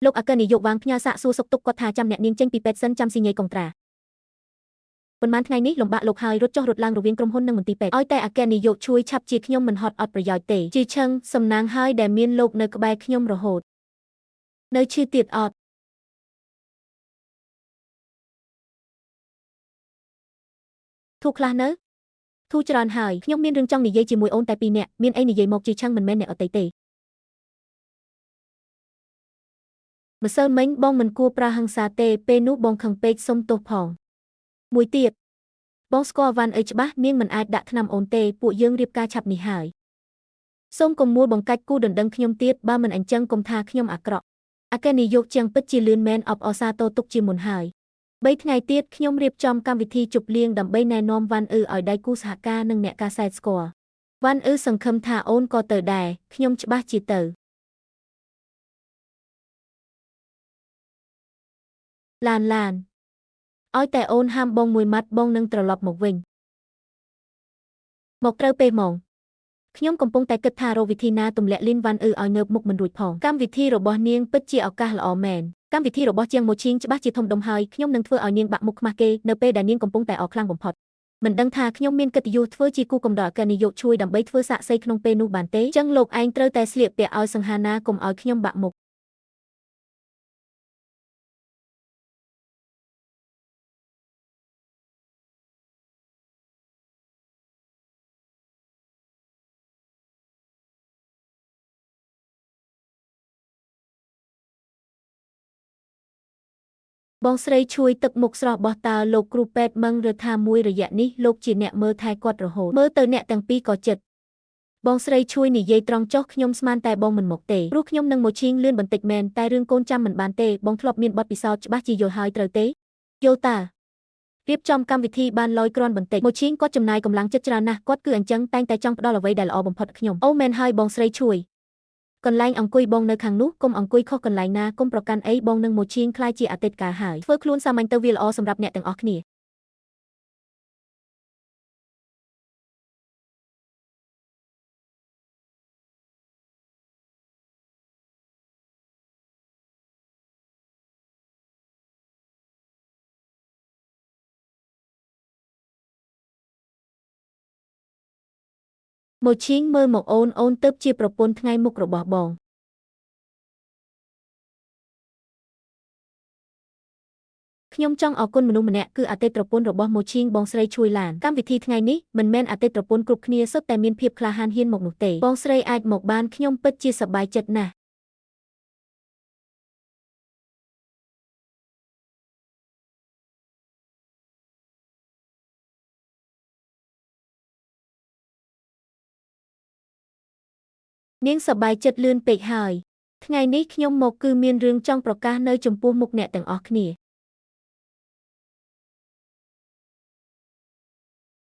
លោកអគ្គនាយកវាងផ្ញើសាកសួរសុខទុក្ខគាត់ថាចាំអ្នកនាងចេញពីពេទ្យសិនចាំស៊ីញ៉េកុងត្រាប៉ុន្មានថ្ងៃនេះលំបាកលោកហើយរត់ចុះរត់ឡើងរវាងក្រុមហ៊ុននិងមន្ទីរពេទ្យឲ្យតែអគ្គនាយកជួយឆាប់ជាខ្ញុំមិនហត់អត់ប្រយោជន៍ទេជាឈឹងសំណាងហើយដែលមានលោកនៅក្បែរខ្ញុំរហូតនៅឈឺទៀតអត់ធូរខ្លះនៅធូរច្រើនហើយខ្ញុំមានរឿងចង់និយាយជាមួយអូនតែពីរនាក់មានអីនិយាយមកជាឆឹងមិនមែនអ្នកអតីទេម្សិលមិញបងមិនគួរប្រើហិង្សាទេពេលនោះបងខឹងពេកសុំទោសផងមួយទៀតបងស្គាល់វ៉ាន់អីច្បាស់នាងមិនអាចដាក់ថ្នាំអូនទេពួកយើងរៀបការឆាប់នេះហើយសូមកុំមួលបង្កាច់គូដណ្ដឹងខ្ញុំទៀតបើមិនអញ្ចឹងកុំថាខ្ញុំអាក្រក់អគ្គនាយកជាងពិតជាលឿនមែនអបអរសាទរទុកជាមុនហើយ3ថ្ងៃទៀតខ្ញុំរៀបចំកម្មវិធីជប់លៀងដើម្បីណែនាំវ៉ាន់អ៊ឺឲ្យដៃគូសហការនិងអ្នកកាសែតស្គាល់វ៉ាន់អ៊ឺសង្ឃឹមថាអូនក៏ទៅដែរខ្ញុំច្បាស់ជាទៅឡានឡានឲ្យតែអូនហាមបងមួយម៉ាត់បងនឹងត្រឡប់មកវិញមកត្រូវពេលហ្មងខ្ញុំកំពុងតែគិតថារកវិធីណាទម្លាក់លីនវ៉ាន់អ៊ឺឲ្យងើបមុខមិនរួចផងកម្មវិធីរបស់នាងពិតជាឱកាសល្អមែនកម្មវិធីរបស់ជាងម៉ូឈីងច្បាស់ជាធំដុំហើយខ្ញុំនឹងធ្វើឲ្យនាងបាក់មុខខ្មាស់គេនៅពេលដែលនាងកំពុងតែអខ្លាំងបំផុតមិនដឹងថាខ្ញុំមានកិត្តិយសធ្វើជាគូកំដរអគ្គនាយកជួយដើម្បីធ្វើសាក្សីក្នុងពេលនោះបានទេចឹងលោកឯងត្រូវតែស្លៀកពាក់ឲ្យសង្ហាណាកុំឲ្យខ្ញុំបាក់មុខបងស្រីជួយទឹកមុខស្រស់បោះតើលោកគ្រូពេទ្យមឹងឬថាមួយរយៈនេះលោកជាអ្នកមើលថែគាត់រហូតមើលទៅអ្នកទាំងពីរក៏ចិត្តបងស្រីជួយនិយាយត្រង់ចុះខ្ញុំស្មានតែបងមិនមកទេព្រោះខ្ញុំនឹងមកឈៀងលឿនបន្តិចមែនតែរឿងកូនចាំមិនបានទេបងធ្លាប់មានបទពិសោធន៍ច្បាស់ជាយល់ហើយត្រូវទេយល់តារៀបចំកម្មវិធីបានលយគ្រាន់បន្តិចមកឈៀងគាត់ចំណាយកម្លាំងចិត្តច្រើនណាស់គាត់គឺអញ្ចឹងតែងតែចង់ផ្ដល់អ្វីដែលល្អបំផុតខ្ញុំអូមែនហើយបងស្រីជួយកន្លែងអង្គុយបងនៅខាងនោះកុំអង្គុយខុសកន្លែងណាកុំប្រកាន់អីបងនឹងមកឈៀងក្លាយជាអតីតកាលហើយធ្វើខ្លួនសាមញ្ញទៅវាល្អសម្រាប់អ្នកទាំងអស់គ្នាមកឈៀងមើលមកអូនអូនទៅជាប្រពន្ធថ្ងៃមុខរបស់បងខ្ញុំចង់អរគុណមនុស្សម្នាក់គឺអតីតប្រពន្ធរបស់មកឈៀងបងស្រីជួយឡានកម្មវិធីថ្ងៃនេះមិនមែនអតីតប្រពន្ធគ្រប់គ្នាសុទ្ធតែមានភាពក្លាហានហ៊ានមកនោះទេបងស្រីអាចមកបានខ្ញុំពិតជាសប្បាយចិត្តណាស់នាងសប្បាយចិត្តលឿនពេកហើយថ្ងៃនេះខ្ញុំមកគឺមានរឿងចង់ប្រកាសនៅចំពោះមុខអ្នកទាំងអស់គ្នា